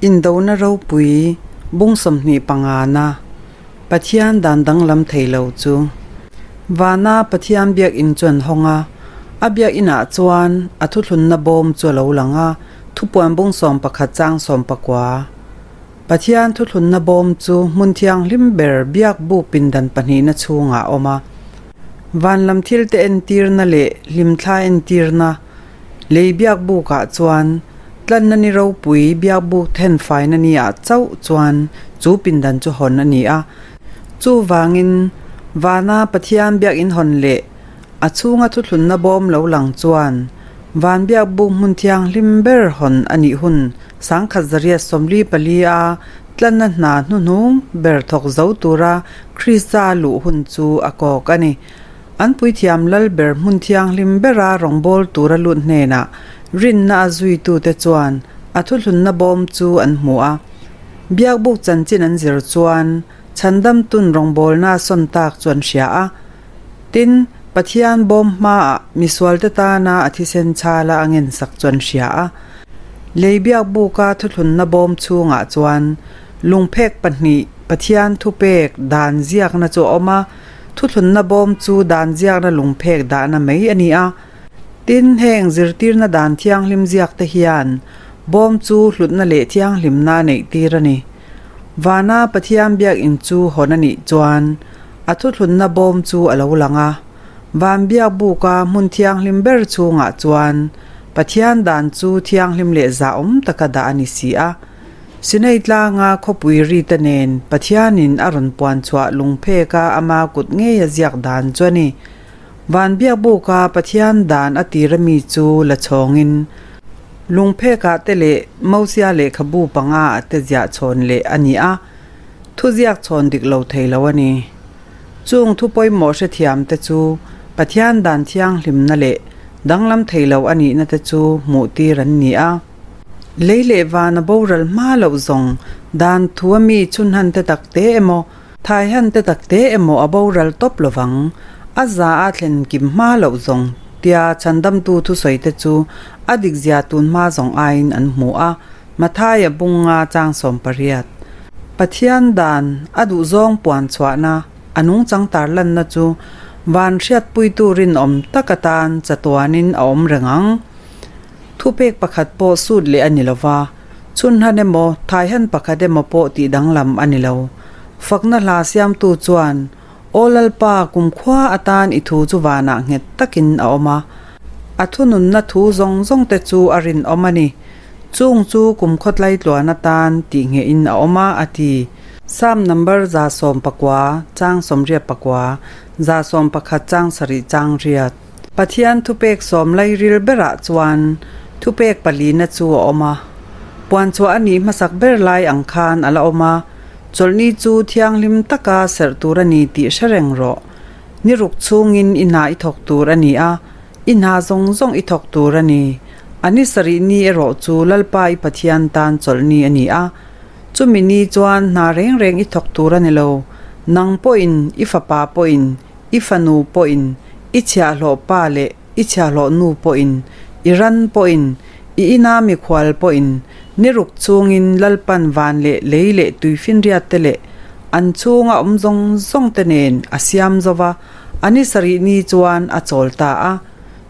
Indona ropui bung 25 na Pathian dan danglam thei lo chu Vana Pathian biakinn chu an hawng a, a biakinah chuan a thuthlunna bawm chu a lo lang a, thupuan bung 11 chang 19. Pathian thuthlunna bawm chu hmun thianghlim ber biak bu pindan pahnihna chhungah a awm a. Van lam thilte entirna leh hlimthla entirna lei biak bukah chuan tlanna ni ropui biak buk thenfaina ni ah chauh chuan chu pindan chu hawn a ni a. Chuvangin vana Pathian biakin hawn leh a chhunga thuthlunna bawm lo lang chuan van biak buk hmun thianghlim ber hawn a nih hun 1944 a tlanna hna hnuhnung ber thawk zo tura Krista luh hun chu a kawk a ni. An puithiam lal ber hmun thianghlim bera rawngbâwl tura lut hnenah rinna a zuitute chuan a thuthlunna bawm chu an hmu a. Biakbuk chanchin an zir chuan chhandamtun rawngbâwlna a sawn tâk chu an hria a. Tin, Pathian bawm hmaah misualte tana a thisen chhala a ngensak chu an hria a. Lei biakbuka thuthlunna bawm chhungah chuan lungphek pahnih Pathian thupek dan ziakna chu a awm a, thuthlunna bawm chu dan ziakna lungphek dahna mai a ni a. Tin, heng zirtirna dan thianghlim ziak te hian bawm chu hlutna leh thianghlimna a neih tir a ni. Vana Pathian biakinn chu hawn a nih chuan a thuthlunna bawm chu a lo lang a. Van biak buka hmun thianghlim ber chhungah chuan Pathian dan chu thianghlim leh zahawm taka dah a ni si a. Sinai tlanga khawpui rite nen Pathianin a rawn puan chhuah lungpheka ama kut ngei a ziak dan chu a ni. Van biak buka Pathian dan a tir ami chu la chhawngin lungphekah te leh Mosia lehkhabu panga ah te ziah chhawn leh a ni a, thuziak chhawn dik lo thei lo a ni. Chung thu pawimawh hrethiam te chu Pathian dan thianghlimna leh danglam thei lo a nihna te chu hmuh tir an ni a. Lei leh van a boral hma loh zawng dan thu a mi chhunhan te tak te emaw, thaihan te tak te emaw a boral tawp lovang. A za a thlen kim hma loh zawng tia chhandamtu thusawi te chu a dikzia tun hma zawng aiin an hmu a. Mathaia bunga chang 18. Pathian dan a duhzawng puan chhuahna a nungchang tarlanna chu van hriatpuitu rinawm tak atan chatuanin a awm reng ang. Thupek pakhat pawh sut leh a ni lo va, chhunhlan emaw, thaihan pakhat emaw pawh tih danglam a ni lo. Fakna hla siamtu chuan, Aw Lalpa, kumkhua atan i thu chu vanah nghet takin a awm a, a thununna thu zawng zawng te chu a rinawm a ni. Chung chu kum khawtlai tluan atan tih nghehin a awm a, a ti. Psalm number 119 chang 81, 111 chang 7 chang riat. Pathian thupek sawm lairil berah chuan thupek palina chu a awm a. Puan chhuah a nih hmasak ber lai ang khan a la awm a, chawlhni chu thianghlim taka serh tur a ni tih hre reng rawh. Ni ruk chhungin i hna i thawk tur a ni a, I hna zawng zawng i thawk tur a ni. A ni sarih ni erawh chu Lalpa i Pathian tan chawlh ni a ni a. Chumi ni chuan hna reng reng i thawk tur a ni lo. Nang pawhin, i fapa pawhin, i fanu pawhin, i chhiahhlawh pa leh i chhiahhlawh nu pawhin, i ran pawhin, i ina mikhual pawhin, ni ruk chungin Lalpan van leh lei leh tuifinriat te leh an chhunga awm zawng zawng te nen a siam zo va. A ni sarih ni chuan a chawl ta a.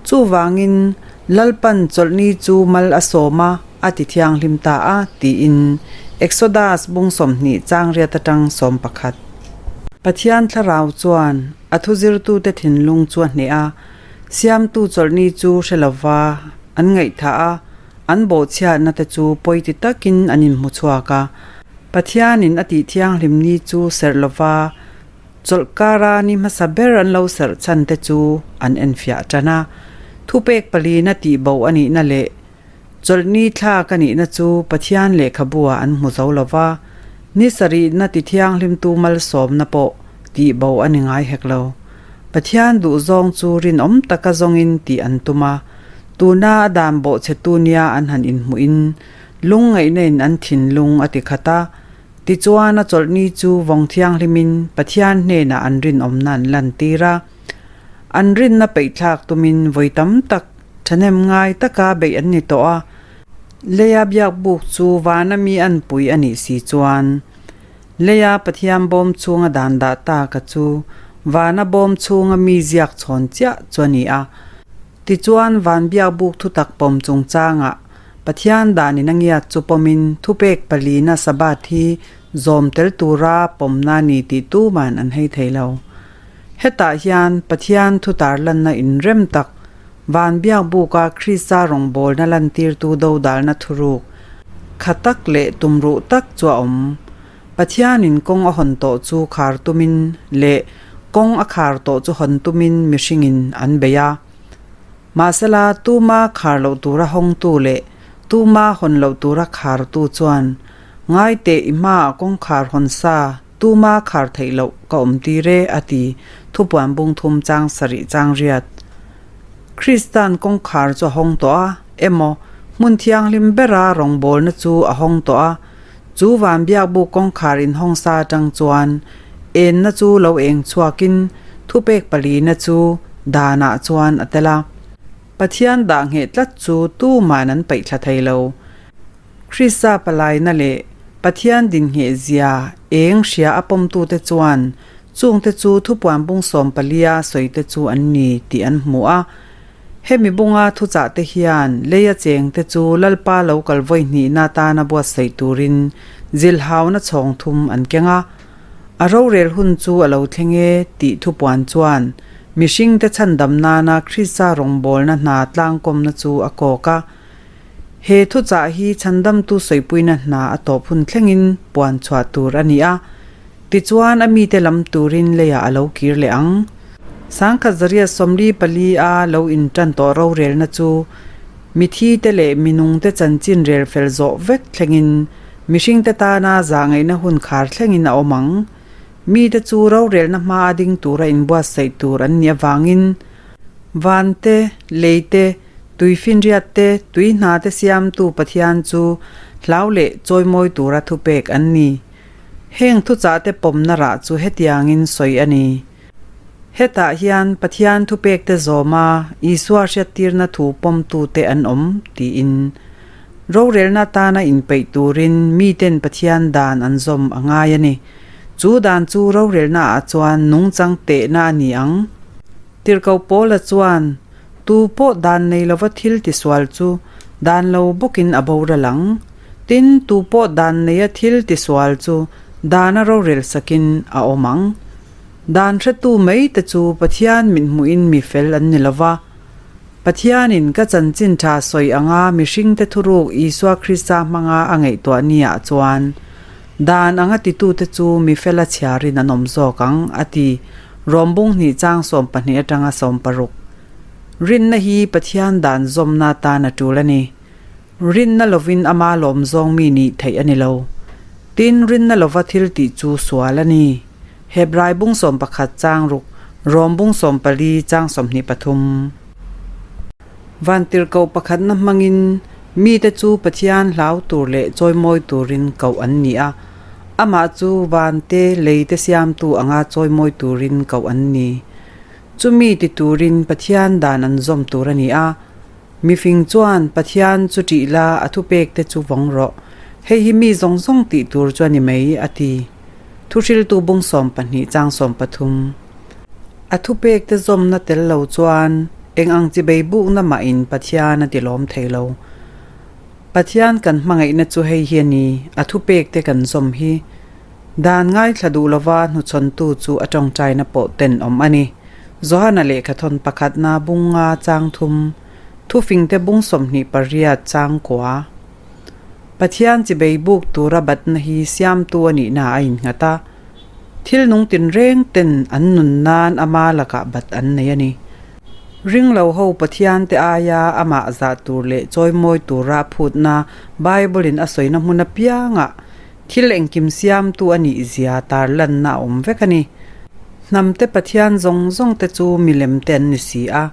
Chuvangin, Lalpan chawlhni chu mal a sawm a, a ti thianghlim ta a, tiin Exodus bung 20 chang riat atang 11. Pathian thlarau chuan a thuzirtute thinlung chu a hneh a, siamtu chawlhni chu hre lova an ngaihthah a, an bawhchhiatna te chu pawiti takin an inhmu chhuak a. Pathianin a tih thianghlim ni chu serh lova Chawlhkara ni hmasa ber an lo serh chhan te chu an enfiah tan a, thupek palina tihbo a nihna leh chawlhni thlak a nihna chu Pathian lehkhabuah an hmu zo lo va, ni sarihna ti thianghlimtu malsawmna pawh tihbo a ni ngai hek lo. Pathian duhzawng chu rinawm taka zawngin tih an tum a, tuna a dan bawhchhetu nia an han inhmuhin lungngaihna in an thinlung a ti khat a, Tichuan a chawlhni chu vawng thianghlimin Pathian hnenah an rinawmna an lantir a. An rinna peihthlak tumin vawi tam tak thahnem ngai taka beih an ni tawh a. Leia biakbuk chu vana mi anpui a nih si chuan, leia Pathian bawm chhunga dan dah taka chu vana bawm chhunga mi ziak chhawn chiah chu a ni a. Tichuan, van biakbuk thutak pawm chungchangah Pathian danin a ngiat chu pawmin thupek palina Sabbath hi zawm tel tura pawmna a ni tih tuman an hei thei lo. Hetah hian Pathian thu tarlanna inrem tak Van biakbuka Krista rawngbawlna lantirtu dodalna thuruk kha tak leh tumruh tak chu a awm. Pathianin kawng a hawn tawh chu khar tumin leh kawng a khar tawh chu hawn tumin mihringin an bei a. Mahsela tuma khar loh tura hawngtu leh tuma hawn loh tura khartu chuan Ngaiteh i hmaah kawngkhar hawn sa tuma khar theih loh ka awm tir e a ti, thupuan bung thum chang sarih chang riat. Kristan kawngkhar chu a hawng tawh a, emaw hmun thianghlim bera rawngbawlna chu a hawng tawh a, chu van biakbuk kawngkhar inhawng sa atang chuan enna chu lo eng chhuakin thupek palina chu danah chuan a tel a. Pathian dah ngheh tlat chu tuman an paihthla thei lo. Krista palaina leh Pathian dinhngeh zia eng hria a pawmtute chuan chungte chu thupuan bung sawm palia sawite chu an ni tih an hmu a. Hemi bunga thuchahte hian leia chengte chu Lalpa lo kal vawi hnihna atana buatsaih turin zilhauna chhawng thum an keng a. A rorel hun chu a lo thleng e tih thupuan chuan mihringte chhandam nana Krista rawngbawlna hna tlangkawmna chu a kawk a. He thuchah hi chhandamtu sawipuina hna a tawp hun thlengin puan chhuah tur a ni a, tichuan a mite lam turin leiah a lo kir leh ang. Sangkhat zariat sawmli pali a lo intan tawh rorelna chu mithite leh minungte chanchin rel fel zawh vek thlengin mihringte tana zahngaihna hun khar thlengin a awm ang. Mite chu rorelna hma a ding tura inbuatsaih tur an nih avangin vante, leite, Tuifinriat te, tui hna te siamtu Pathian chu hlau leh chawimawi tura thupek an ni. Heng thuchah te pawmna rah chu hetiangin sawi a ni. Hetah hian Pathian thupek te zawma Isua hriattirna thu pawmtute an awm tiin rorelna atana inpeih turin miten Pathian dan an zawm a ngai a ni. Chu dan chu rorelna ah chuan nungchang tehna a ni ang. Tirhkoh Paula chuan Tu pawh dan nei lova thil tisual chu dan lo bawkin a boral ang. Tin, tu pawh dan neia thil tisual chu dana rorel sakin a awm ang. Dan hretu mai te chu Pathian mithmuhin mi fel an ni lova. Pathianin ka chanchin tha sawi anga mihringte thuruk Isua Krista hmanga a ngaihtuah niah chuan dan anga titute chu mi fela chhiarin an awm zawk ang, a ti. Rom bung hnih chang 12 atanga 16. Rinna hi Pathian dan zawmna atan a tul a ni. Rinna lovin ama lawm zawng mi nih theih a ni lo. Tin, rinna lova thil tih chu sual a ni. Hebrai bung 11 chang ruk, Rom bung 14 chang 23. Vantirhkoh pakhatna hmangin mite chu Pathian hlau tur leh chawimawi turin koh an ni a. Amah chu vante, leite siamtu anga chawimawi turin koh an ni. Chumi ti turin Pathian dan an zawm tur a ni a. Mifing chuan Pathian chu ṭih la, a thupekte chu vawng rawh. Hei hi mi zawng zawng tih tur chu a ni mai, a ti. Thuhriltu bung 12 chang 13. A thupekte zawmna tel lo chuan eng ang chi beibukna mahin Pathian a ti lawm thei lo. Pathian kan hmangaihna chu hei hi a ni, a thupekte kan zawm hi. Dan ngaithla duh lova hnuchhawntu chu a tawngtaina pawh tenawm a ni. Johana lehkhathawn pakhatna bunga chang thum, thufingte bung 28 chang kua. Pathian chi beibuk tura batna hi siamtu a nihna a innghat a. Thil nung tinreng ten an nun nan ama lakah bat an nei a ni. Ring lo ho Pathian te aia amah zah tur leh chawimawi tura a phutna Bible in a sawina hmun apiangah thil engkim siamtu a nih zia tarlanna a awm vek a ni. Hnam te Pathian zawng zawng te chu milem te an ni si a,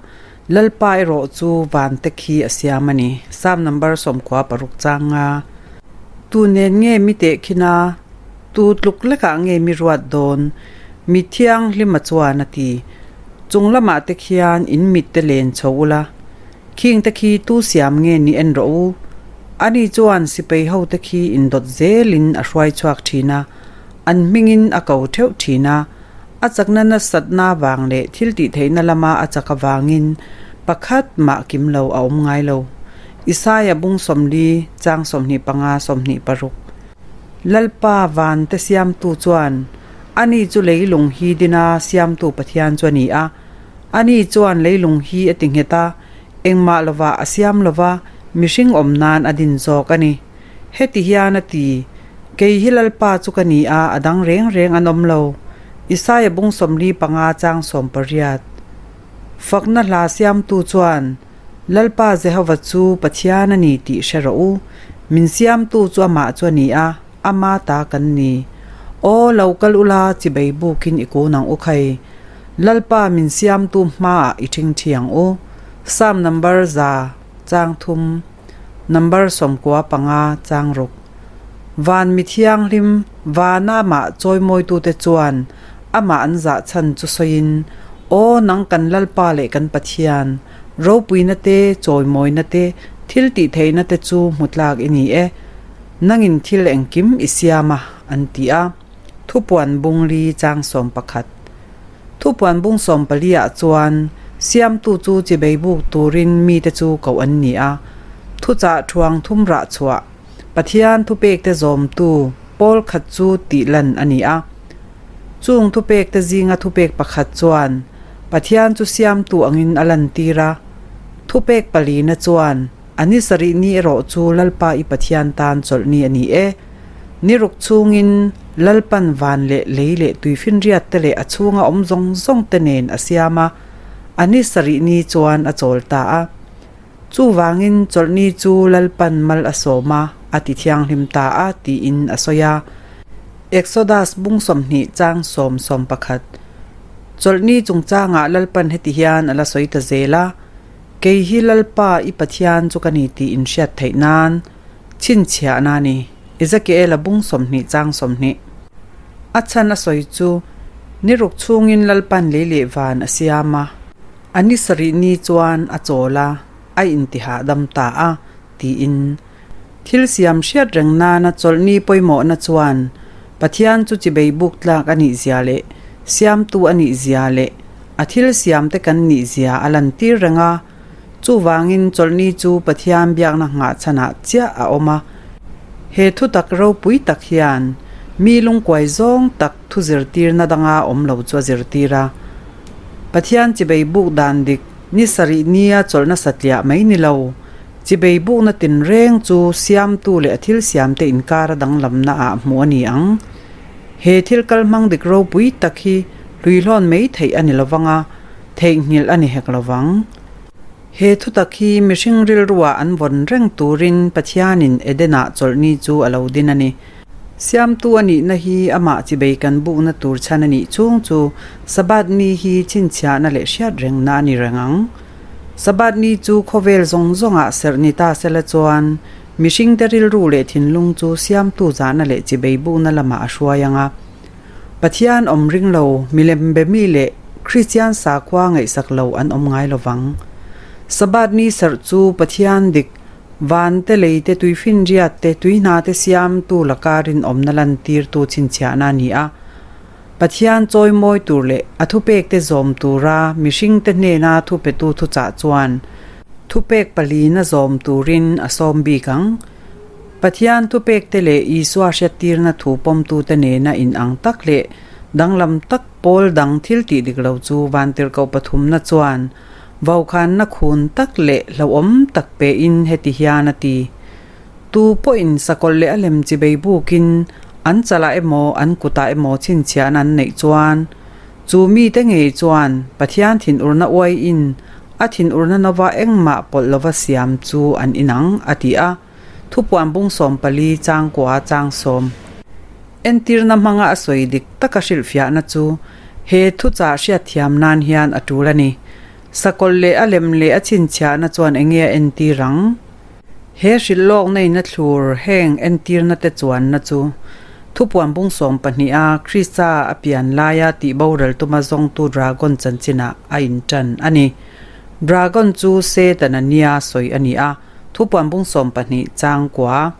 Lalpa erawh chu van te khi a siam a ni. Psalm number 16 chang nga. Tu nen nge mi tehkhin a? Tu tluk lekah nge mi ruat dawn? Mi thianghlima chuan a ti. Chung lamah te khian in mit te len chho ula, khing te khi tu siam nge ni en rawh u. Ani chuan sipai hote khi indawt zelin a hruai chhuak thin a, an hmingin a ko theuh thin a. A chakna nasatna vang leh thil tih theihna lama a chak avangin pakhat mah kim lo a awm ngai lo. Isaia bung 40, chang 25, 26. Lalpa vante siamtu chuan ani chu leilung hi dina siamtu Pathian chu a ni a. Ani chuan leilung hi a ti nghet a, Engmah lovah a siam lova, mihring awm nan a din zawk a ni. Heti hian a ti, Kei hi Lalpa chu ka ni a, a dang reng reng an awm lo. Isaia bung 45 chang 18. Fakna hla siamtu chuan, Lalpa Jehova chu Pathian a ni tih hre rawh u. Min siamtu chu amah chu a ni a, ama ta kan ni. Aw, lo kal ula, chibei bukin i kun ang u khai. Lalpa min siamtu hmaah i ṭhingṭhi ang u. Psalm number 100 chang thum, number 95 chang ruk. Van mi thianghlim, vana amah chawimawitute chuan amah an zah chhan chu sawiin, Aw nang kan Lalpa leh kan Pathian, ropuina te, chawimawina te, thil tihtheihna te chu hmu tlak i ni e. Nangin thil engkim i siam a, an ti a. Thupuan bung li chang 11. Thupuan bung 14 ah chuan siamtu chu chibei buk turin mite chu koh an ni a. Thuchah thuang thum rah chhuah Pathian thupekte zawmtu pawl khat chu tih lan a ni a. Chung thupekte zinga thupek pakhat chuan Pathian chu siamtu angin a lantir a. Thupek palina chuan A ni sarih ni erawh chu Lalpa i Pathian tan chawlh ni a ni e. Ni ruk chungin Lalpan van leh lei leh tuifinriat te leh a chhunga awm zawng zawng te nen a siam a, a ni sarih ni chuan a chawl ta a. Chuvangin chawlh ni chu Lalpan mal a sawm a, a ti thianghlim ta a tiin a sawi a. Exodus bung 20 chang 10 11. Chawlh ni chungchangah Lalpan heti hian a la sawi ta zel a, Kei hi Lalpa i Pathian chu ka ni tih in hriat theih nan chhinchhiahna a ni. Ezekiel-a bung 20 chang 20. A chhan a sawi chu, Ni ruk chhungin Lalpan lei leh van a siam a, a ni sarih ni chuan a chawl a, a intihahdam ta a, tiin. Thil siam hriat reng nana chawlhni pawimawhna chuan Pathian chu chibei buk tlak a nih zia leh siamtu a nih zia leh a thil siamte kan nih zia a lantir reng a. Chuvangin chawlhni chu Pathian biakna nghahchhanah chiah a awm a. He thutak ropui tak hian mi lungkuai zawng tak thu zirtirna danga awm lo chu a zirtir a. Pathian chibei buk dan dik ni sarih nia chawlhna satliah mai ni lo. Chibei bukna tinreng chu siamtu leh a thil siamte inkara danglamna ah hmuh a ni ang. He thil kal hmang dik ropui tak hi hluihlawn mai theih a ni lovang a, theihnghilh a ni hek lovang. He thutak hi mihring rilruah an vawn reng turin Pathianin Edenah chawlhni chu a lo din a ni. Siamtu a nihna hi amah chibei kan bukna tur chhan a nih chhung chu Sabbath ni hi chhinchhiahna leh hriatrengna a ni reng ang. Sabbath ni chu khawvel zawng zawngah serh ni ta sela chuan mihringte rilru leh thinlung chu siamtu zahna leh chibei bukna lamah a hruai ang a. Pathian awm ring lo, milem be mi leh Kristian sakhua ngaihsak lo an awm ngai lo vang. Sabbath ni serh chu Pathian dik, van te, lei te, tuifinriat te, tuihna te siamtu laka rinawmna lantirtu chhinchhiahna a ni a. Pathian chawimawi tur leh a thupekte zawm tura mihringte hnena thupetu thuchah chuan thupek palina zawm turin a sawm bik ang. Pathian thupekte leh Isua hriattirna thu pawmtute nena inang tak leh danglam tak pawl dang thil tih dik lo chu vantirhkoh pathumna chuan vaukhanna khun tak leh hlauhawm tak pein heti hian a ti. Tu pawhin sakawlh leh a lem chibei bukin an chalah emaw an kutah emaw chhinchhiahna an neih chuan chu mite ngei chuan Pathian thinurna uaiin a thinurna nova engmah pawlh lova siam chu an inang, a ti a. Thupuan bung 14 chang kua chang 10. Entirna hmanga a sawi dik taka hrilhfiahna chu he thuchah hriatthiam nan hian a tul a ni. Sakawlh leh a lem leh a chhinchhiahna chuan enge a entir ang? He hrilh lawkna in a thlur heng entirna te chuanna chu Thupuan bung 12 a Krista a pian laia tih boral tuma zawngtu dragon chanchinah a intan a ni. Dragon chu Satan a nia sawi a ni a. Thupuan bung 12 chang kua.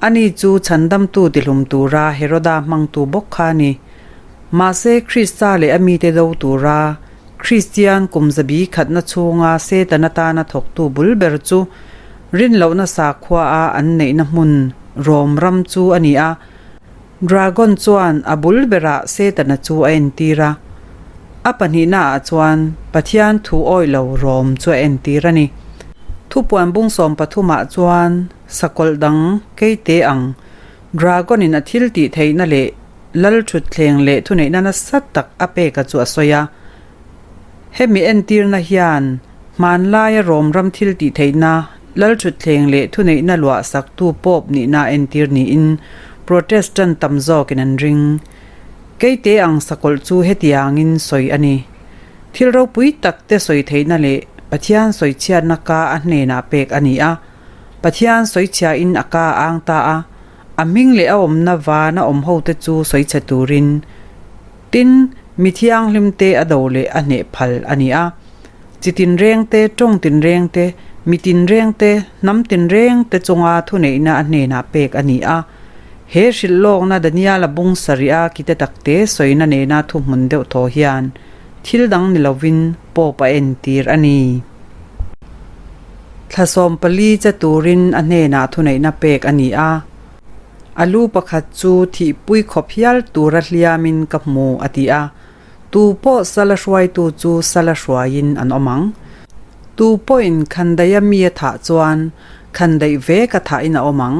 Ani chu chhandamtu tihlum tura Heroda hmangtu bawk kha a ni. Mahse, Krista leh a mite do tura Kristian kum zabi khatna chhunga Satan atana thawktu bul ber chu rinlohna sakhua a an neihna hmun Rom ram chu a ni a. Dragon chuan a bul berah Setana chu a entir a. A pahnihnaah chuan Pathian thu awih lo Rom chu a entir a ni. Thupuan bung 13 ah chuan sakawlh dang keite ang Dragon in a thil tih theihna leh lal thutthleng leh thuneihna nasa tak a peka chu a sawi a. Hemi entirna hian hmanlaia Rom ram thil tih theihna, lal thutthleng leh thuneihna luah saktu Pope nihna a entir niin Protestant tam zawkin an ring. Keite ang sakawlh chu hetiangin sawi a ni. Thil ropui tak te sawi theihna leh Pathian sawichhiatna ka a hnenah pek a ni a. Pathian sawichhiain a ka a ang ta a, a hming leh a awmna vana awm hote chu sawichhe turin Tin, mi thianghlimte a do leh a hneh phal a ni a. Chi tinrengte, tawng tinrengte, mi tinrengte, hnam tinrengte chunga thuneihna a hnenah pek a ni a. He hrilh lawkna Daniela bung sarih a kite takte sawina nena thuhmun deuh thaw hian thil dang ni lovin Pope a entir a ni. Thla 14 che turin a hnenah thuneihna pek a ni a. A lu pakhat chu thihpui khawp hial tura hliamin ka hmu, a ti a. Tu pawh sala hruaitu chu sala hruaiin an awm ang. Tu pawhin khandaia mi a thah chuan khandaih ve ka thahin a awm ang.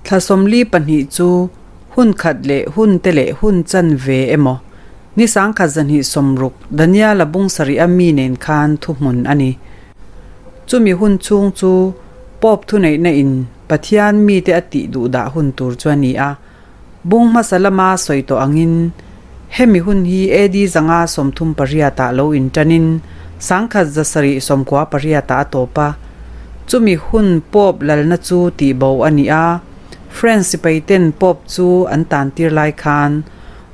Thla 42 chu hun khat leh hun te leh hun chan ve emaw, ni 1260 Daniela bung sarih a mi nen khan thuhmun a ni. Chumi hun chhung chu Pope thuneihna in Pathian mite a tih duh dah hun tur chu a ni a. Bung hmasa lama sawi tawh angin, hemi hun hi AD 538 ah lo inṭanin 1798 ah a tawp a. Chumi hun Pope lalna chu tihbo a ni a, French sipaiten Pope chu an tantir lai khan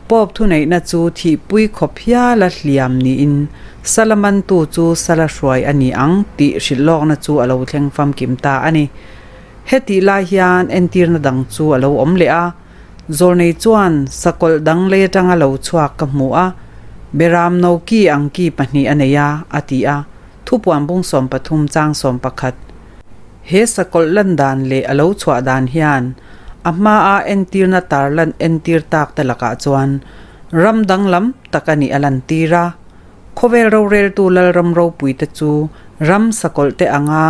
Pope thuneihna chu thihpui khawp hiala hliam niin sala mantu chu sala hruai a ni ang tih hrilh lawkna chu a lo thleng famkim ta a ni. Hetih lai hian entirna dang chu a lo awm leh a, Zawlnei chuan sakawlh dang lei atanga lo chhuak ka hmu a, Beram no ki ang ki pahnih a nei a, a ti a, Thupuan bung 13 chang 11. He sakawlh lan dan leh a lo chhuah dan hian a hmaa entirna tarlan entir tak te lakah chuan ram danglam tak a nih a lantir a. Khawvel roreltu Lalram ropui te chu ram sakawlh te anga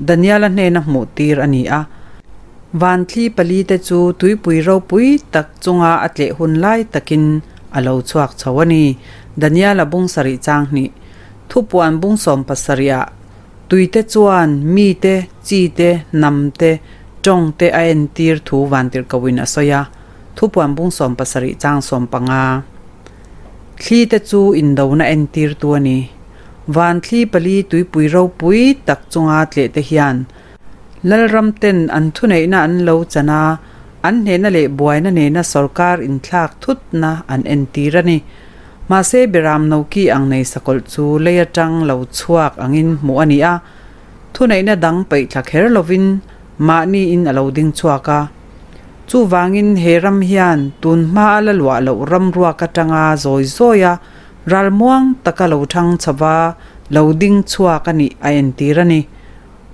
Daniela hnena hmuh tir a ni a. Vanthli pali te chu tuipui ropui tak chunga a tleh hun lai takin a lo chhuak chho a ni, Daniela bung sarih chang hnih, Thupuan bung 17 ah. Tuite chuan mite, chite, hnamte, tawngte a entir thu vantirhkohin a sawi a, thupuan bung 70 chang 15. Thlite chu indona entirtu a ni. Van thli pali tuipui ropui tak chunga tlehte hian Lalram ten an thuneihna an lo chan a, an hnehna leh buaina nena sorkar inthlak thutna an entir a ni. Mahse, Beram Noki ang nei sakawlh chu lei atang lo chhuak angin hmuh a ni a, thuneihna dang peih thla kher lovin mahniin a lo ding chhuak a. Chuvangin he ram hian tun hma a la luah loh ram ruak atanga zawi zawi a ralmuang taka lo thang chhova lo ding chhuak a nih a entir a ni.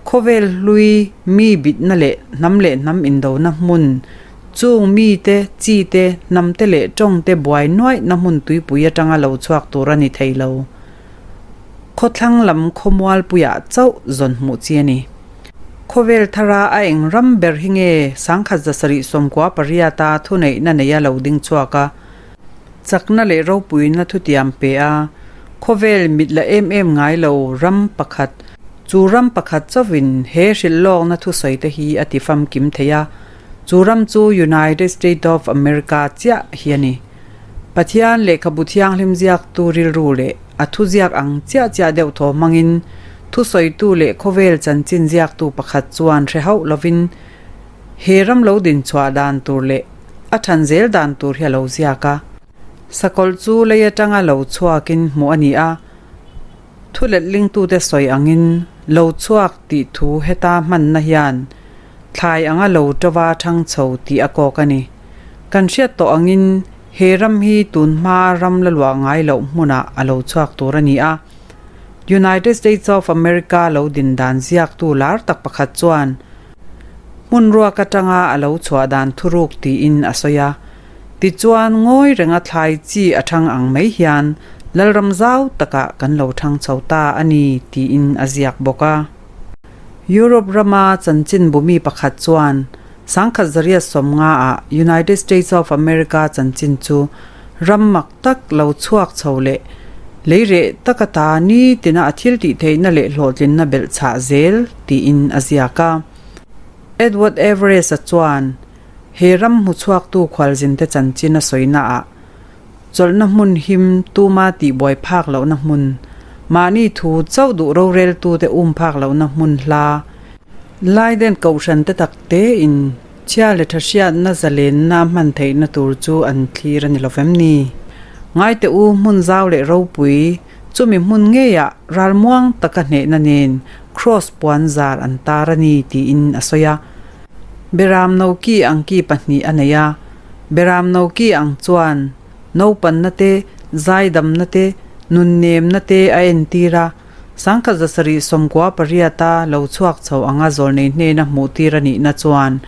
Khawvel hlui mi bitna leh hnam leh hnam indona hmun, chung mite, chite, hnamte leh tawngte buai nuaihna hmun tuipui atanga lo chhuak tur a ni thei lo. Khawthlang lam khawmualpuiah chauh zawn hmuh chi a ni. Khawvel thara a eng ram ber hi nge 1798 a thuneihna neia lo ding chhuak a, Chakna leh ropuina thutiam pe a, khawvel mit la em em ngai lo ram pakhat, chu ram pakhat chauhin he hrilh lawkna thusawi te hi a ti famkim thei a, chu ram chu United States of America chiah hi a ni. Pathian lehkhabu thianghlim ziaktu rilru leh a thuziak ang chiah chiah deuh thaw hmangin thusawitu leh khawvel chanchin ziaktu pakhat chuan hre hauh lovin he ram lo dinchhuah dan tur leh A than zel dan tur hi a lo ziak a. Sakawlh chu lei atanga lo chhuakin hmuh a ni a. Thu letlingtute sawi angin Lo chhuak tih thu heta hmanna hian thlai anga lo ṭova ṭhang chho tih a kawk a ni. Kan hriat tawh angin he ram hi tun hma ram la luah ngai loh hmunah a lo chhuak tur a ni a. United States of America lo din dan ziaktu lar tak pakhat chuan hmun ruak atanga a lo chhuah dan thuruk tiin a sawi a. Tichuan ngawi renga thlai chi a thang ang mai hian Lalram zau takah kan lo thang chho ta a ni tiin a ziak bawk a. Europe rama chanchin bumi pakhat chuan sangkhat zariat sawmnga ah United States of America chanchin chu ram mak tak lo chhuak chho leh lei reh taka ta nitina a thil tih theihna leh hlawhtlinna belh chhah zel tiin a ziak a. Edward Everest-a chuan he ram hmuchhuaktu khualzinte chanchin a sawinaah Chawlhna hmun him tuma tihbuai phak lohna hmun, mahni thu chauh duh roreltute um phak lohna hmun hla, Laiden kohhran te tak tein chhia leh tha hriatna zalenna hman theihna tur chu an thlir a ni lo vem ni? Ngaite u hmun zau leh ropui, chumi hmun ngeiah ralmuang taka hnehna nen Kraws puan zar an tar a ni tiin a sawi a. Beram no ki ang ki pahnih a nei a, Beram no ki ang chuan naupanna te, zaidamna te, nunnemna te a entir a, sangkhat zasarih sawmkua pariata lo chhuak chho anga zawlnei hnena hmuhtir a nihna chuan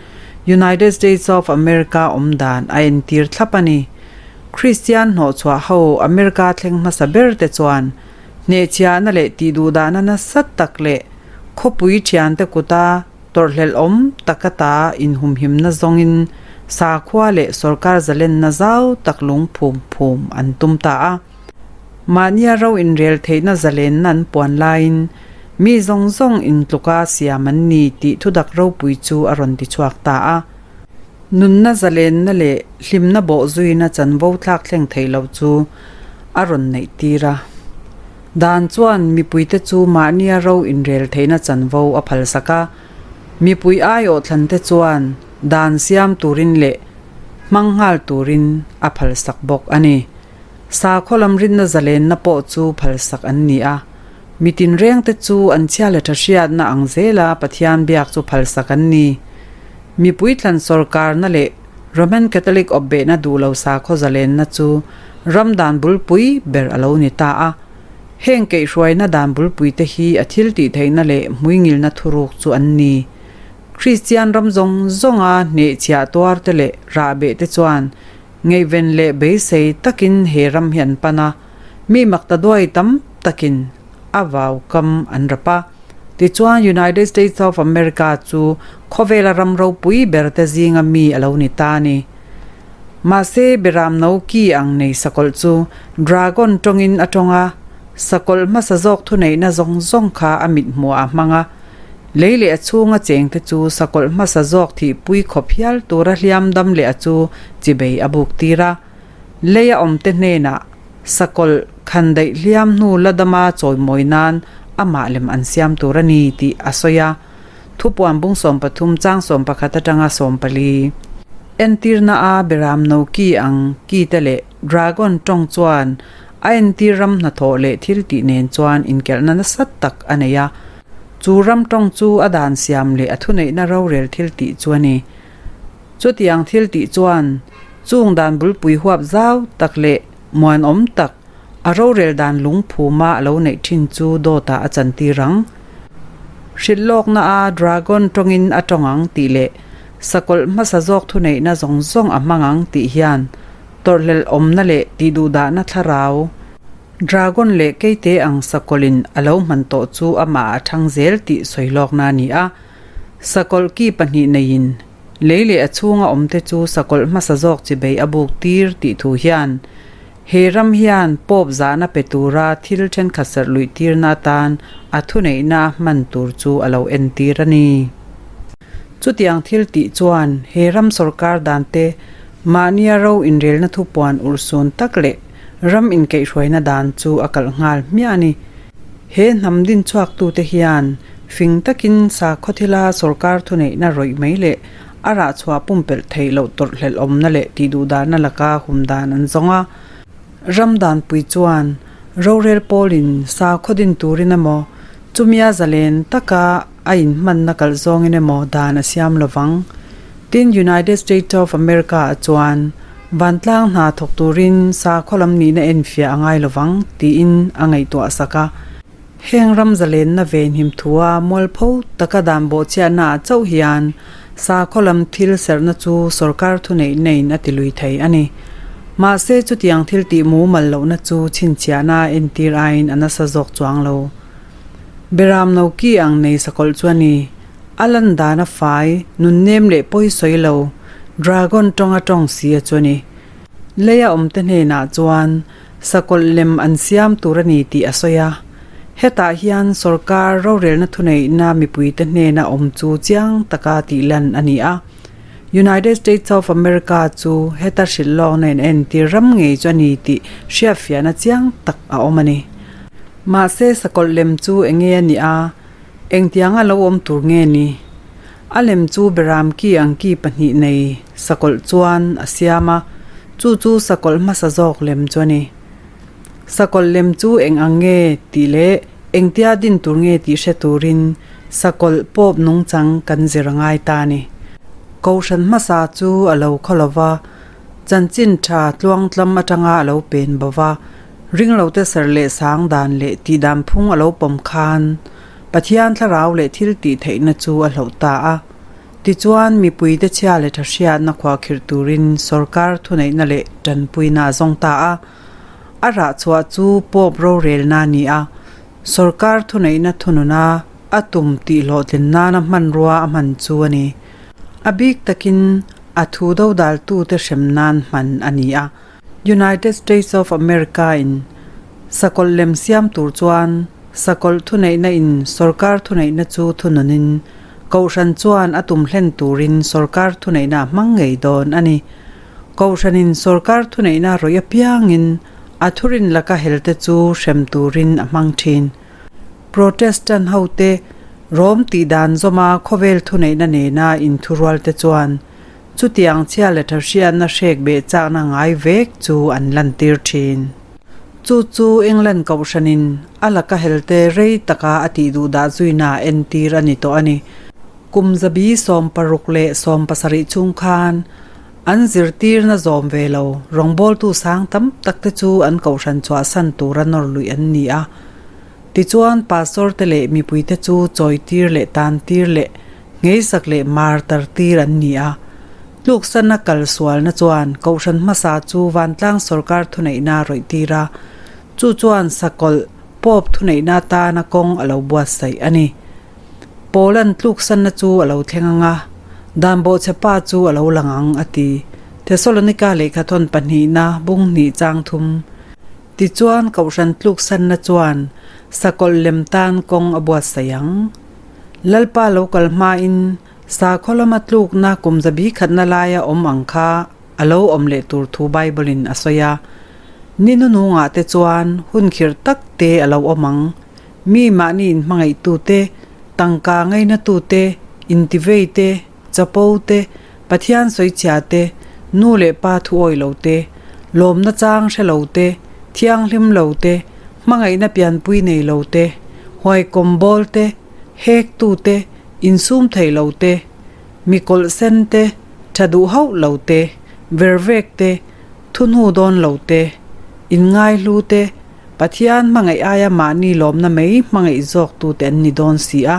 United States of America awm dan a entir thlap a ni. Kristian hnawhchhuah ho America thleng hmasa ber te chuan hnehchhiahna leh tihduhdahna nasa tak leh khawpui thiante kuta Tawrhhlelh awm taka ta inhumhimna zawngin sakhua leh sorkar zalenna zau tak lung phum phum an tum ta a. Mahnia ro inrel theihna zalenna an puan laiin mi zawng zawng intluka siam an ni tih thudak ropui chu a rawn ti chhuak ta a. Nunna zalenna leh hlimna bawhzuina chanvo thlak thleng theih loh chu a rawn neih tir a. Dan chuan mipuite chu mahnia ro inrel theihna chanvo a phalsak a, mipui aiawh thlante chuan dan siam turin leh hmang nghal turin a phalsak bawk a ni. Sakhaw lam rinna zalenna pawh chu phalsak an ni a, mi tinrengte chu an chhia leh tha hriatna ang zela Pathian biak chu phalsak an ni. Mipui thlan sawrkarna leh Roman Catholic awpbehna duh lo sakhaw zalenna chu ram dan bulpui ber a lo ni ta a. Heng keihhruaina dan bulpuite hi a thil tih theihna leh hmuingilna thuruk chu an ni. Kristian ram zawng zawnga hnehchhiah tuarte leh rahbehte chuan ngaihven leh beisei takin he ram hi an pan a, mi makta duai tam takin a vaukam an rap a. Tichuan United States of America chu khawvela ram ropui ber te zinga mi a lo ni ta a ni. Mahse Beram no ki ang nei sakawlh chu Dragon tawngin a tawng a, sakawlh hmasa zawk thuneihna zawng zawng kha a mit hmuh ah a hmang a. Lei leh a chhunga cheng te chu sakawlh hmasa zawk thihpui khawp hial tura hliam dam leh a chu chibei a buk tir a. Leia awmte hnenah sakawlh khandaih hliam hnu la dama chawimawi nan amah lem an siam tur a ni tih a sawi a. Thupuan bung 13 chang 11 atanga 14. Entirna a Beram no ki ang ki te leh Dragon tawng chuan a entir ram hnathawh leh thil tih nen chuan inkelhna nasa tak a nei a. Chu ram tawng chu a dan siam leh a thuneihna rorel thil tih chu a ni. Chutiang thil tih chuan chung dan bulpui huap zau tak leh muanawm tak a rorel dan lungphuma a lo neih thin chu dawtah a chantir ang. Hrilh lawkna a dragon tawngin a tawng ang tih leh sakawlh hmasa zawk thuneihna zawng zawng a hmang ang tih hian tawrhhlelh awmna leh tihduhdahna thlarau dragon leh keite ang sakawlhin a lo hman tawh chu amah a thang zel tih sawi lawkna a ni a. Sakawlh ki pahnih neiin lei leh a chhunga awmte chu sakawlh hmasa zawk chibei a buk tir tih thu hian he ram hian Pope zahna pe tura thil thenkhat serh luih tirna atan a thuneihna hman tur chu a lo entir a ni. Chutiang thil tih chuan he ram sawrkar dante mahnia ro inrelna thupuan urhsun tak leh ram inkeihhruaina dan chu a kalh nghal hmiah a ni. He hnam dinchhuaktute hian fing takin sakhaw thila sawrkar thuneihna rawih mai leh a rahchhuah pumpelh theih loh tawrhhlelh awmna leh tihduhdahna laka hum dan an zawng a. Ram danpui chuan rorel pawlin sakhaw din turin emaw, Chumia zalen taka a inhmanna kalh zawngin emaw dan a siam lovang. Tin, United States of America-ah chuan vantlang hna thawk turin sakhaw lam nihna enfiah a ngai lovang tiin a ngaihtuah sak a. Heng ram zalenna venhim thua mualpho taka dan bawhchhiatnaah chauh hian sakhaw lam thil serhna chu sorkar thuneihnain a tilui thei a ni. Mahse, chutiang thil tih mumal lohna chu chhinchhiahna entir aiin a nasa zawk chuang lo. Beram no ki ang nei sakawlh chu a ni. A lan dan a fai, nunnem leh pawi sawi lo, dragon tawnga tawng si a chu a ni. Leia awmte hnenah chuan sakawlh lem an siam tur a ni tih a sawi a. Hetah hian sorkar rorelna thuneihna mipuite hnena awm chu chiang taka tih lan a ni a. United States of America chu heta hrilh lawkna in entir ram ngei chu a ni tih hriatfiahna chiang tak a awm a ni. Mahse sakawlh lem chu enge a nih a, engtianga lo awm tur nge ni? A lem chu beram ki ang ki pahnih nei sakawlh chuan a siam a, chu chu sakawlh hmasa zawk lem chu a ni. Sakawlh lem chu eng ang nge tih leh engtia din tur nge tih hre turin sakawlh pawp nungchang kan zir a ngai ta a ni. Kohhran hmasa chu a lo khaw lo va, chanchin tha tluangtlam atanga a lo pen bo va, Ringlote serh leh sang dan leh tih dan phung a lo pawm khan Pathian thlarau leh thil tih theihna chu a hloh ta a. Tichuan, mipuite chhia leh tha hriatna khuahkhirh turin sorkar thuneihna leh tanpuina a zawng ta a. A rah chhuah chu Pope rorelna a ni a, sorkar thuneihna thununa a tum tih hlawhtlin nana hmanrua a hman chu a ni. A bik takin a thu dodaltute hrem nan hman a ni a. United States of America in sakawlh lem siam tur chuan sakawlh thuneihna in sorkar thuneihna chu thununin Kohhran chuan a tum hlen turin sorkar thuneihna a hmang ngei dawn a ni. Kohhranin sorkar thuneihna rawih apiangin a thurin laka helte chu hrem turin a hmang thin. Protestant hote Rom tihdan zawma khawvel thuneihna nena inthurualte chuan Chutiang chhia leh tha hriatna hrek beh chakna ngai vek chu an lantir thin. Chu chu England kohhranin a laka helte rei taka a tih duh dah zuina entir a ni tawh a ni. Kum zabi 60 leh 70 chhung khan an zirtirna zawm ve lo rawngbawltu sang tam tak te chu an kohhran chhuahsan tura nawr luih an ni a. Tichuan pastor te leh mipuite chu chawitir leh tantir leh Ngeisak leh mar tartir an ni a. Tluksana kal sualna chuan Kohhran hmasa chu vantlang sorkar thuneihna a rawih tir a, chu chuan sakawlh Pope thuneihna atana kawng a lo buatsaih a ni. Paula'n tluksanna chu a lo thleng ang a, dan bawhchhepa chu a lo lang ang, a ti. Thesalonika lehkhathawn pahnihna bung hnih chang thum. Tichuan Kohhran tluksanna chuan sakawlh lem tan kawng a buatsaih ang. Lalpa lo kal hmain sakhaw lama tlukna kum zabi khatna laia awm ang kha a lo awm leh tur thu Bible-in a sawi a. Ni nunungah te chuan hun khirh tak te a lo awm ang. Mi mahni inhmangaihtu te, tangka ngainatu te, intivei te, chapo te, Pathian sawichhia te, nu leh pa thu awih lo te, lawmna chang hre lo te, thianghlim lo te, hmangaihna pianpui nei lo te, huaikawm bawl te, hek tu te, insum thei lo te, mi kawlh sen te, tha duh hauh lo te, vervek te, thuhnu dawn lo te, inngaihlu te, Pathian hmangaih aia mahni lawmna mai hmangaih zawk tu te an ni dawn si a.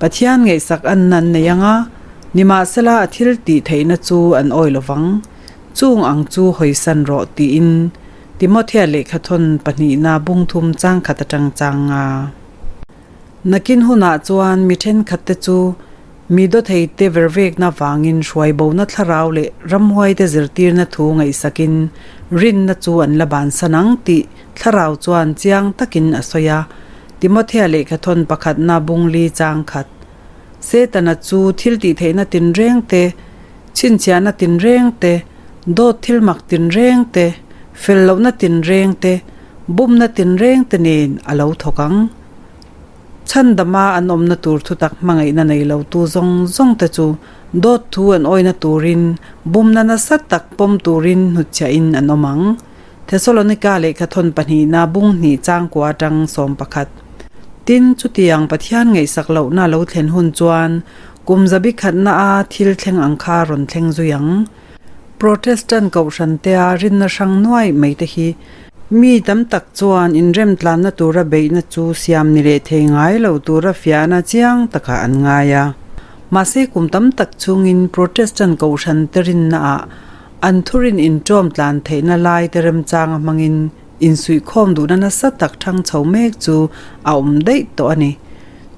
Pathian ngaihsak anna an nei ang a, nimahsela a thil tih theihna chu an awi lo vang. Chung ang chu hawisan rawh tiin Timothea lehkhathawn pahnihna bung thum chang khat atang chang a. Nakin hunah chuan mi thenkhatte chu mi dawtheite vervekna vangin hruaibona thlarau leh ramhuaite zirtirna thu ngaihsakin rinna chu an la bansan ang tih thlarau chuan chiang takin a sawi a. Timothea lehkhathawn pakhatna bung li chang khat. Setana chu thil tihtheihna tinreng te, chhinchhiahna tinreng te, dawt thil mak tinreng te, fel lohna tinreng te, bumna tinreng te nen a lo thawk ang. Chhandama an awmna tur thutak hmangaihna nei lotu zawng zawng te chu dawt thu an awina turin bumna nasa tak pawm turin hnutchhiahin an awm ang. Thesalonika lehkhathawn pahnihna bung hnih changkua atang 11. Tin, chutiang Pathian ngaihsak lohna lo thlen hun chuan kum zabi khatna a thil thleng ang kha rawn thleng zui ang. Protestant kohhran tea rinna hrang nuai mai te hi mi tam tak chuan inremtlanna tura beihna chu siam ni leh thei ngai lo tura fiahna chiang takah an ngai a. Mahse kum tam tak chungin Protestant kohhran te rinnaah an thurin inṭawm tlan theihna lai te remchanga hmangin insuihkhawm duhna nasa tak thang chho mek chu a awm daih tawh a ni.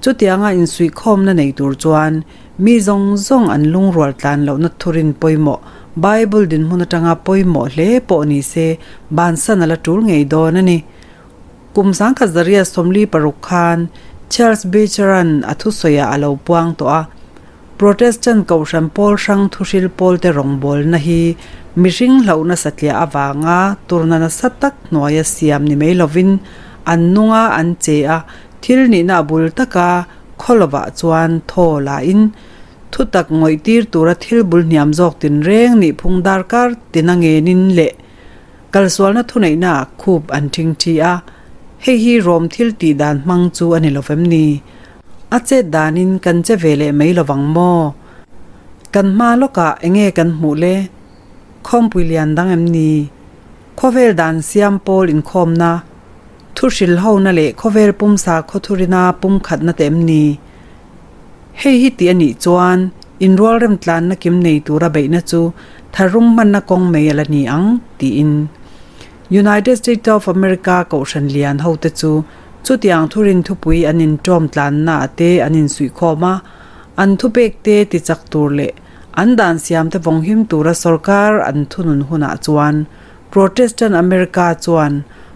Chutianga insuihkhawmna nei tur chuan Mi zawng zawng an lungrual tlan lohna thurin pawimawh, Bible dinhmun atanga pawimawh hle pawh ni se, bansan a la tul ngei dawn a ni. Kum sangkhat zaria 46 khan Charles Beecher-a'n a thusawiah a lo puang tawh a, Protestant Kohhran pawl hrang thuhril pawlte rawngbawlna hi mihring hlauhna satliah avanga turna nasa tak hnuaia siam ni mai lovin an nung a, an che a, thil nihna a bul taka Khaw lovah chuan thaw lahin thutak ngawih tir tura thil bul hniam zawk tinreng nih phung darkar tina ngenin leh kalsualna thuneihna ah khup an thing thi a, hei hi rawm thil tih dan hmang chu a ni lo vem ni? A chet danin kan che ve leh mai lovang maw? Kan hma lawkah enge kan hmuh le? Khawmpui lian dang em ni? Khawvel dan siam pawl inkhawmna Thu hrilhhona leh khawvel pumsa khawthurina pumkhatna te em ni? Hei hi tih a nih chuan inrual remtlanna kim nei tura beihna chu tharum hmanna kawng mai a la ni ang, tiin United States of America kohhran lian hote chu chutiang thurin thupui an inṭawm tlanna ah te an insuihkhawm a, an thupek te tichak tur leh an dan siam te vawnghim tura sorkar an thunun hunah chuan Protestant America chuan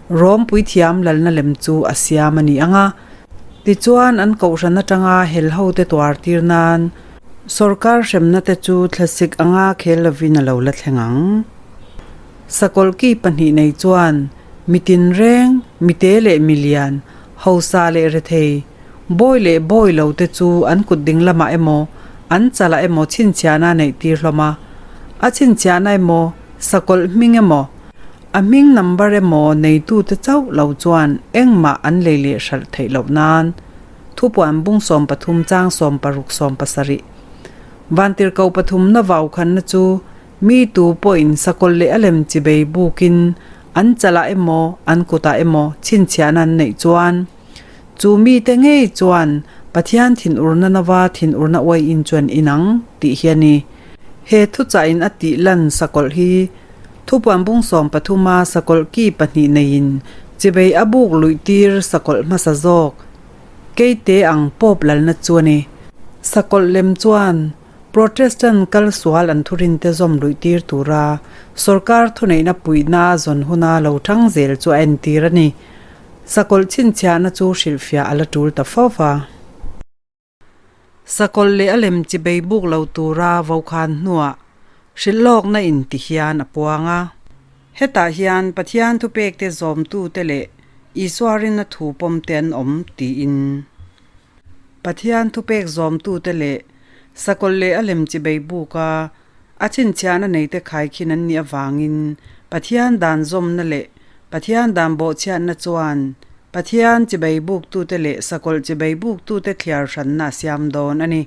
Rom puithiam lalna lem chu a siam a ni ang a, tichuan an kohhran atanga hel hote tuar tir nan sorkar hremna te chu thlasik anga khel lovin a lo la thleng ang. Sakawlh ki pahnih nei chuan mi tinreng, mite leh milian, hausa leh rethei, bawi leh bawi lo te chu an kut ding lamah emaw, an chalah emaw chhinchhiahna a neih tir hlawm a, a chhinchhiahna emaw, Sakawlh hming emaw, a hming number emaw neitute chauh lo chuan engmah an lei leh hralh theih loh nan thupuan bung 13 chang 16 17 Vantirhkoh pathumna vaukhanna chu mi tu pawhin sakawlh leh a lem chibei bukin an chalah emaw an kutah emaw chhinchhiahna an neih chuan chu mite ngei chuan Pathian thinurna nova thinurna uaiin chuan inang tih hi a ni. He thuchah-in a tih lan sakawlh hi thupuan bung 13 a sakawlh ki pahnih neiin chibei a buk luih tir sakawlh hmasa zawk keite ang pawp lalna chu a ni. Sakawlh lem chuan Protestant kal sual an thurinte zawm luih tir tura sorkar thuneihna puihna a zawn huna lo thang zel chu a entir a ni. Sakawlh chhinchhiahna chu hrilhfiah a la tul ta fo va. Sakawlh leh a lem chi bei buk lo tura vokhan hnuah hrilhlawkna in ti hian a puang a. Hetah hian Pathian thupekte zawmtute leh Isua rinna thu pawmte an awm tiin. Pathian thupek zawmtute leh sakawlh leh a lem chi bei buka a chhinchhiahna neite khaikhin an nih avangin Pathian dan zawmna leh Pathian dan bawhchhiatna chuan Pathian chibai buktute leh sakawlh chibai buktute thliar hranna a siam dawn a ni.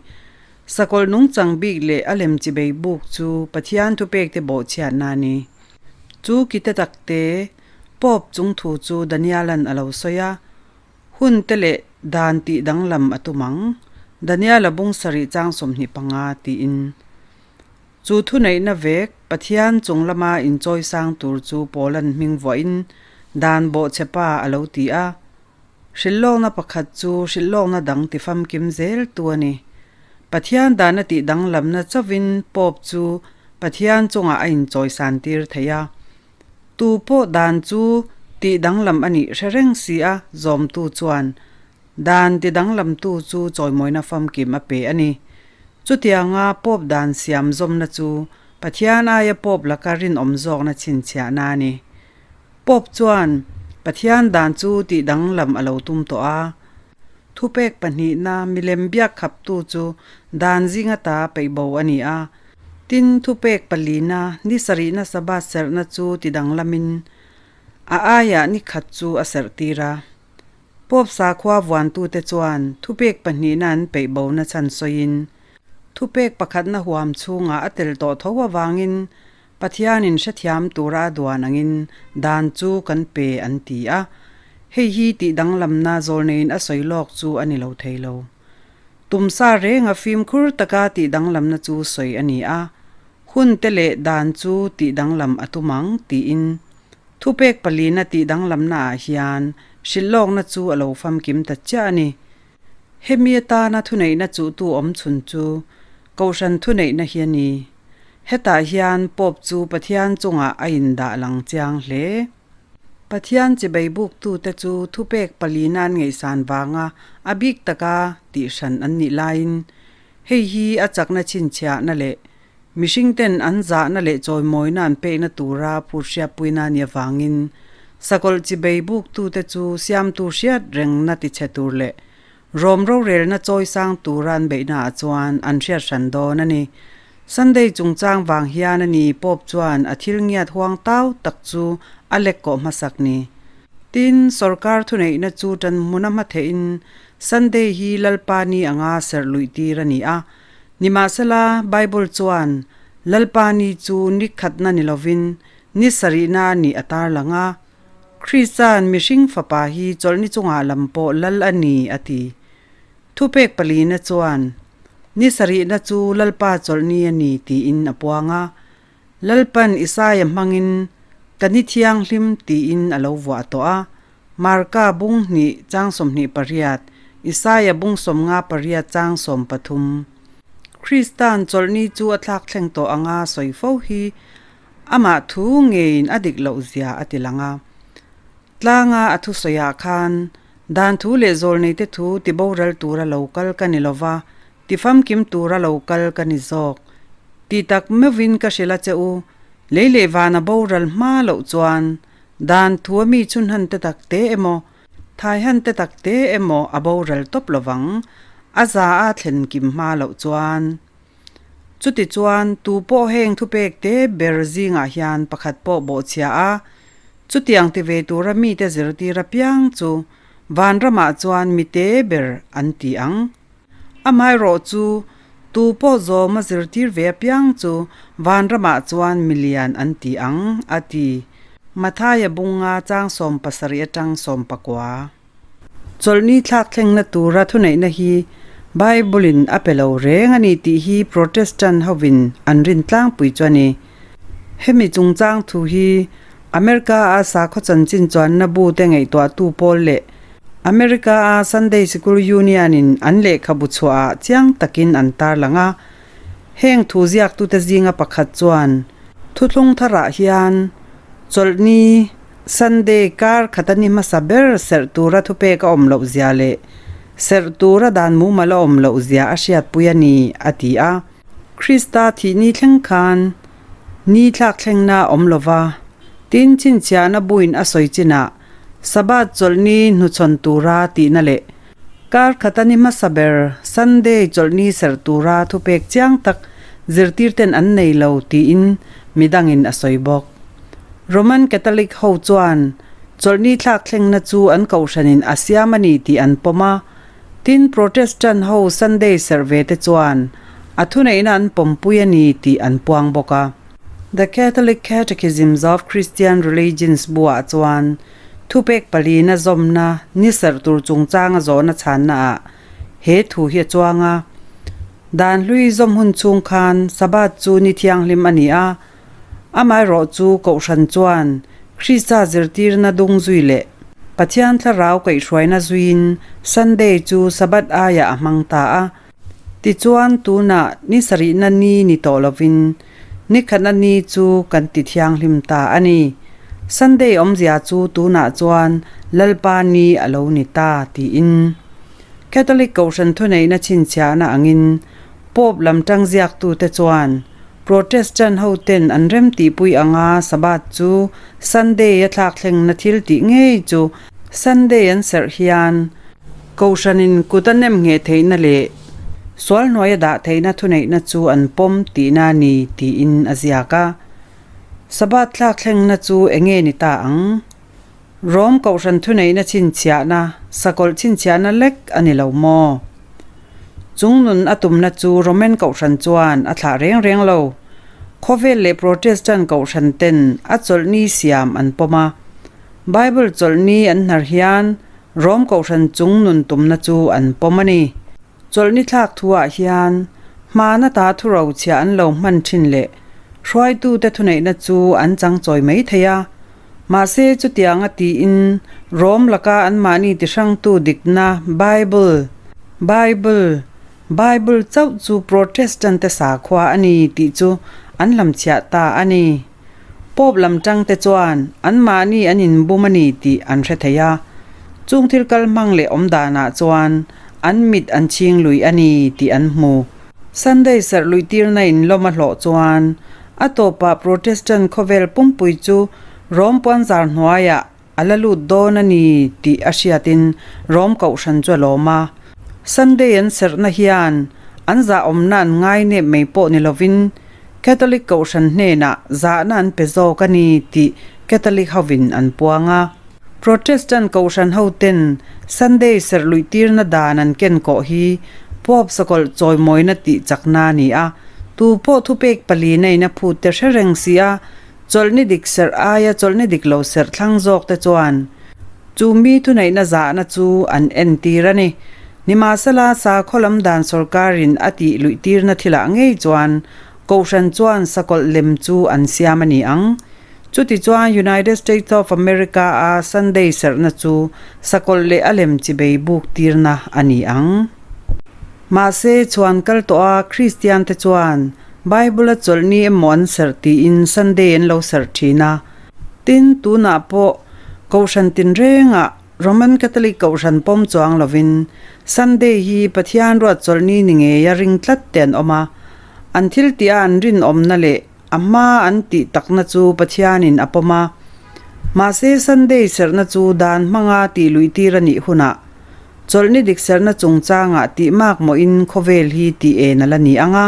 Sakawlh nungchang bik leh a lem chibai buk chu Pathian thupekte bawhchhiatna a ni. Chu kite takte Pope chung thu chu Daniela'n a lo sawi a, Hunte leh dan tih danglam a tum ang, Daniela bung sarih chang 25 tiin. Chu thuneihna vek Pathian chung lama inchawisang tur chu Paula'n hming vuahin dan bawhchhe pa a lo ti a. Hrilhlawkna pakhat chu hrilhlawkna dang ti famkim zel tu a ni. Pathian dan a tih danglamna chauhin Pope chu Pathian chungah a inchawisan tir thei a. Tu pawh dan chu tih danglam a nih hre reng si a, zawmtu chuan Dan ti danglamtu chu chawimawina famkim a pe a ni. Chutianga Pope dan siam zawmna chu Pathian aia Pope laka rinawm zawkna chhinchhiahna a ni. Pope chuan Pathian dan chu tih danglam a lo tum tawh a. Thupek pahnihna milem biak khaptu chu dan zinga ta peihbo a ni a. Tin, thupek palina ni sarihna Sabbath serhna chu ti danglamin a aiah ni khat chu a serhtir a. Pope sakhua vuantute chuan thupek pahnihna an peih bona chhan sawiin, thupek pakhatna huam chhungah a tel tawh tho avangin Pathianin hrethiam tura a duan angin dan chu kan pe an ti a, hei hi tih danglamna zawlneiin a sawi lawk chu a ni lo thei lo. Tumsa renga fimkhur taka tih danglamna chu sawi a ni a, hun te leh dan chu tih danglam a tum ang tiin thupek palina tih danglamna ah hian hrilhlawkna chu a lo famkim ta chiah a ni. Hemi atana thuneihna chuhtu awm chhun chu Kohhran thuneihna hi a ni. Hetah hian Pope chu Pathian chungah a indah lang chiang hle. Pathian chibai buktute chu thupek palina an ngaihsan vanga a bik taka tihhran an nih laiin hei hi a chakna chhinchhiahna leh mihringten an zahna leh chawimawina an pekna tura phurhriatpuina a nih avangin sakawlh chibai buktute chu siamtu hriat rengna tichhe tur leh Rom rorelna chawisang tura an beihnaah chuan an hriat hran dawn a ni. Sunday chungchang vang hian a ni Pope chuan a thil ngiat huang tau tak chu a lek kawh hmasak ni. Tin, sorkar thuneihna chu tan hmuna hma theihin Sunday hi Lalpa ni anga serh luih tir a ni a. Nimahsela, Bible chuan Lalpa ni chu ni khatna ni lovin ni sarihna a nih a tarlang a. Krista'n mihring fapa hi chawlhni chungah lam pawh lal a ni, a ti. Thupek palina chuan, Ni sarihna chu Lalpa chawlhni a ni, tiin a puang a. Lalpan Isaia hmangin, Ka ni thianghlim, tiin a lo vuah tawh a. Marka bung hnih chang 28, Isaia bung 58 chang 13. Krista'n chawlhni chu a thlak thleng tawh anga sawi fo hi Amah thu ngeiin a dik loh zia a ti lang a. Tlanga a thusawiah khan, Dan thu leh zawlneite thu ti boral tura lo kal ka ni lova, ti famkim tura lo kal ka ni zawk. Ti tak meuhin ka hrilh a che u, lei leh vana boral hma loh chuan dan thu a mi chhunhan te tak te emaw, thaihan te tak te emaw a boral tawp lovang, a za a thlen kim hma loh chuan. Chutichuan, tu pawh heng thupek te ber zingah hian pakhat pawh bawhchhia a, chutiang ti ve tura mite zirtir apiang chu vanramah chuan mite ber an ti ang. Amaherawh chu, tu pawh zawma zirtir ve apiang chu vanramah chuan milian an ti ang, a ti. Mathaia bunga chang 70 atang 19. Chawlhni thlak thlengna tura thuneihna hi Bible-in a pe lo reng a ni tih hi Protestant hovin an rin tlangpui chu a ni. Hemi chungchang thu hi America-a sakhaw chanchin chuanna bute ngaihtuahtu pawl leh America-a Sunday Sikul Union-in an lehkhabu chhuahah chiang takin an tarlang a. Heng thu ziaktute zinga pakhat chuan thuthlung tharah hian chawlhni Sunday kar khata ni hmasa ber serh tura thupek a awm loh zia leh serh tura dan mumal a awm loh zia a hriatpui a ni, a ti a. Krista thih ni thleng khan ni thlak thlengna a awm lova, tin chhinchhiahna buin a sawi chinah Sabbath chawlhni hnuchhawn tura tihna leh Kar khata ni hmasa ber Sunday chawlhni serh tura thupek chiang tak zirtirten an nei lo tiin midangin a sawi bawk. Roman Catholic ho chuan chawlhni thlak thlengna chu an kohhranin a siam a ni tih an pawm a, tin Protestant ho Sunday serh ve te chuan a thuneihna an pawmpui a ni tih an puang bawk a. The Catholic Catechisms of Christian Religions buah chuan Thupek palina zawmna ni serh tur chungchanga zawhna chhannaah he thu hi a chuang a, Dan hlui zawm hun chhung khan Sabbath chu ni thianghlim a ni a, amaherawh chu Kohhran chuan Krista zirtirna dung zui leh Pathian thlarau kaihhruaina zuiin Sunday chu Sabbath aiah a hmang ta a. Tichuan tunah ni sarihna ni ni tawh lovin ni khatna ni chu kan ti thianghlim ta a ni. Sunday awmzia chu tunah chuan Lalpa ni a lo ni ta tiin Catholic Kohhran thuneihna chhinchhiahna angin Pope lam tang ziaktute chuan Protestant hoten an remtihpui anga Sabbath chu Sunday a thlakthlengna thil tih ngei chu Sunday an serh hian Kohhranin kut a nem ngheh theihna leh sual hnuaia dah theihna thuneihna chu an pawm tihna a ni tiin a ziak a. Sabbath thlak thlengna chu eng nge ni ta ang? Rom Kohhran thuneihna chhinchhiahna, sakawlh chhinchhiahna lek a ni lo maw? Chung nun a tumna chu Roman Kohhran chuan a thlah reng reng lo. Khawvel leh Protestant Kohhran ten a chawlhni siam an pawm a. Bible chawlhni an hnar hian Rom Kohhran chung nun tumna chu an pawm a ni. Chawlhni thlak thuah hian hmana ta thurochhiah an lo hman thin leh hruaitute thuneihna chu an changchawi mai thei a. Mahse chutianga tiin Rom laka anmahni tihrangtu dikna Bible, Bible, Bible chauh chu Protestant-te sakhua a ni tih chu an hlamchhiah ta a ni. Pope lam tangte chuan anmahni an inbum a ni tih an hre thei a, chung thil kal hmang leh awm danah chuan an mit an chhing lui a ni tih an hmu. Sunday serh luih tirna in lawm a hlawh chuan a tawpah Protestant khawvel pumpui chu Rom puanzar hnuaiah a la lut dawn a ni tih a hriatin Rom kohhran chu a lawm a. Sunday an serhna hian an zahawmna an ngai nep mai pawh ni lovin Catholic kohhran hnenah zahna an pe zawk a ni tih Catholic hovin an puang a. Protestant kohhran hoten Sunday serh luih tirna dan an ken kawh hi Pope sakawlh chawimawina tih chakna a ni a, tu pawh thupek palina in a phut te hre reng si a, Chawlhni dik serh aia chawlhni dik lo serh thlang zawk te chuan chu mi thuneihna zahna chu an entir a ni. Nimahsela, sakhaw lam dan sorkarin a tih luihtirna thilah ngei chuan Kohhran chuan sakawlh lem chu an siam a ni ang. Chutichuan United States of America a Sunday serhna chu sakawlh leh a lem chibei buk tirna a ni ang. Mahse, chhuan kal tawh a Kristian te chuan Bible a chawlhni emaw an serh tiin Sunday an lo serh thin a. Tin, tunah pawh Kohhran tinrengah Roman Catholic Kohhran pawm chuang lovin Sunday hi Pathian ruat chawlhni ni ngeia ring tlat te an awm a. An thil tih a an rinawmna leh a hma an tih takna chu Pathianin a pawm a. Mahse, Sunday serhna chu dan hmanga tih luihtir a nih hunah Chawlhni dik serhna chungchangah tih mak mawhin khawvel hi tih en a la ni ang a.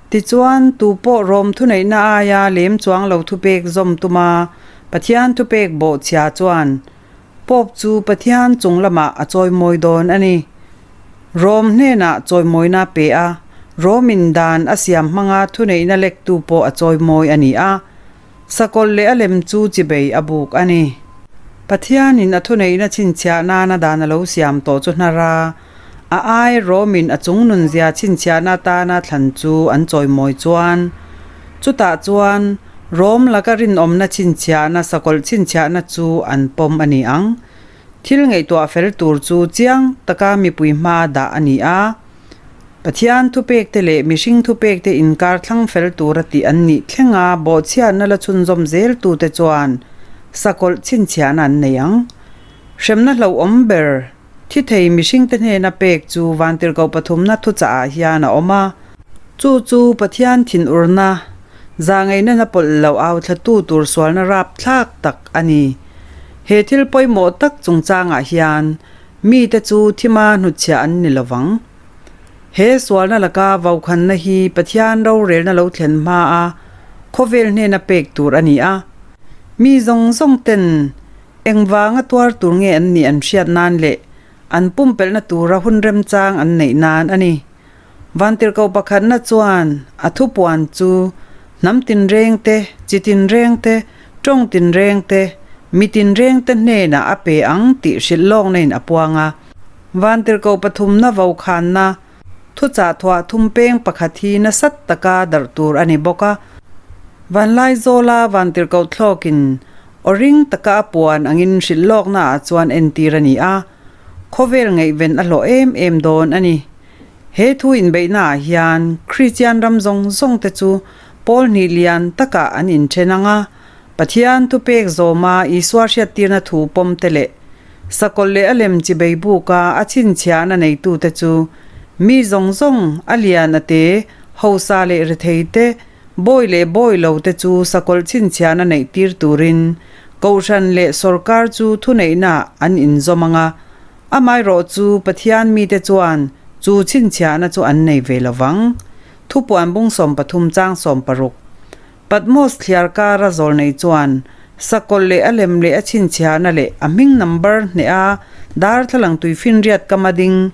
Tichuan, tu pawh Rom thuneihna aia lem chuang lo thupek zawm tuma Pathian thupek bawhchhia chuan Pope chu Pathian chung lamah a chawimawi dawn a ni. Rom hnenah chawimawina pe a, Rom-in dan a siam hmanga thuneihna lektu pawh a chawimawi a ni a. Sakawlh leh a lem chu chibei a buk a ni. Pathianin a thuneihna chhinchhiah nana dan a lo siam tawh chu hnar a, a ai Romin a chungnunzia chhinchhiahna atana thlan chu an chawimawi chuan, chutah chuan Rom laka rinawmna chhinchhiahna sakawlh chhinchhiahna chu an pawm a ni ang. Thil ngaihtuah fel tur chu chiang taka mipui hmaa dah a ni a. Pathian thupekte leh mihring thupekte inkar thlang fel tura tih an nih thlenga bawhchhiatna la chhunzawm zeltute chuan sakawlh chhinchhiahna an nei ang. Hremna hlauhawm ber thi thei mihringte hnena pek chu Vantirhkoh pathumna thuchahah hian a awm a. Chu chu Pathian thinurna, zahngaihna na pawlh loh au thlatu tur sualna rapthlak tak a ni. He thil pawimawh tak chungchangah hian Mite chu thima hnutchhiah an ni lovang. He sualna laka vaukhanna hi Pathian rorelna lo thlen hma a khawvel hnena pek tur a ni a. Mi zawng zawng ten engvanga tuar tur nge an nih an hriat nan leh an pumpelhna tura hun remchang an neih nan a ni. Vantirhkoh pakhatna chuan a thupuan chu hnam tinreng te, chi tinreng te, tawng tinreng te, mi tinreng te hnenah a pe ang tih hrilh lawkna in a puang a. Vantirhkoh pathumna vokhanna thuchah thuah thum peng pakhat hi nasat taka darh tur a ni bawk a. Vanlaizawla vantirhkoh thlawkin aw ring taka a puan angin hrilh lawkna ah chuan entir a ni a. Khawvel ngaihven a hlawh em em dawn a ni. He thu inbeihna ah hian Kristian ram zawng zawng te chu pawl hnih lian takah an inthen ang a, Pathian thupek zawma Isua hriattirna thu pawm te leh sakawlh leh a lem chibei buka a chhinchhiahna neitute chu mi zawng zawng, a lian a te, hausa leh rethei te, bawi leh bawi lo te chu sakawlh chhinchhiahna neih tir turin Kohhran leh sawrkar chu thuneihna an inzawm ang a, Amaherawh chu Pathian mite chuan chu chhinchhiahna chu an nei ve lo vang. Thupuan bung 13 chang 16. Patmos thliar kara zawl nei chuan Sakawlh leh a lem leh a chhinchhiahna leh a hming number hneh a darthlalang tuifinriat kama ding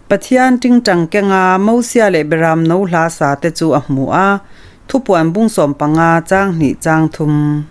Pathian tingtang kenga Mosia leh Beram no hla sa te chu a hmu a, thupuan bung 15 chang hnih chang thum.